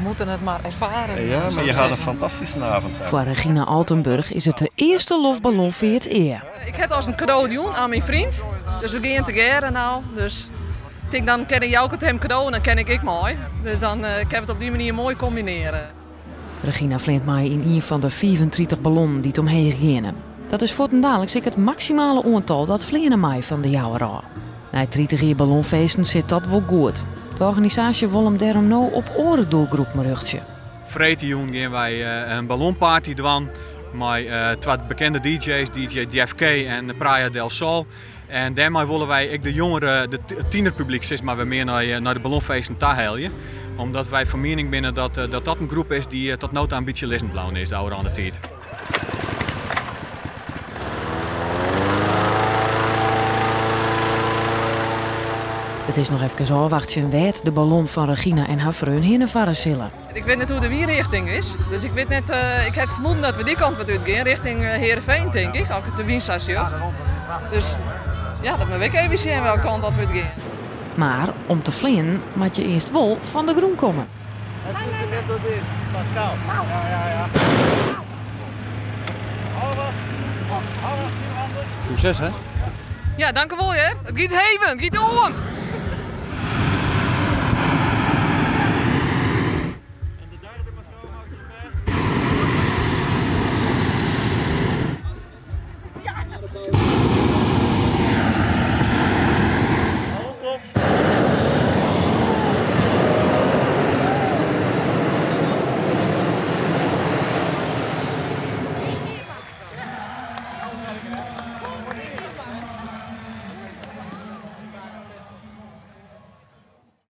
Moeten het maar ervaren. Ja, maar je had een fantastische avond. Foar Regina Altenburg is it de earste loftballonfeart ea. Ik ha it as in kado jûn oan myn freon. Dus we gean tegearre no. Dus ik tink dan kin Jouke it him kado en dan kin ik ek mei. Dus dan kinne we it op dy manier moai kombinearje. Regina fleant mei yn ien fan de 35 ballonnen dy't omheech geane. Dat is fuortendaliks ek it maksimale oantal dat fleane mei fan De Jouwer ôf. Nei 30 jier ballonfeesten sit dat wol goed. De organisaasje wol him dêrom no op oare doelgroepen rjochtsje. Freedtejûn gean wy in ballonparty dwaan mei twa bekende DJ's, DJ Jeff K en Praia del Sol. En dêrmei wolle wy ek de jongere, de tienerpublyk sis mar, wer mear nei de ballonfeesten tahelje. Omdat wy fan miening binne dat dat in groep is dy't tot no ta in bytsje lizzen bleaun is de ôfrûne tiid. It is noch efkes ôfwachtsjen wêr't de ballon fan Regina en har freon hinne farre sille. Ik wit net hoe't de wynrjochting is, dus ik wit net, ik ha it fermoeden dat we dy kant wat útgean, rjochting Heerenveen tink ik, as ik de wyn sa sjoch. Dus ja, dat moatte we ek even sjen welke kant dat we útgean. Mar om te fleanen moat je earst wol fan de grûn komme. Het ziet er net dat is, Pascal. Ja, ja, ja. Succes hè? Ja, dankewol hear. It giet even, it giet oan!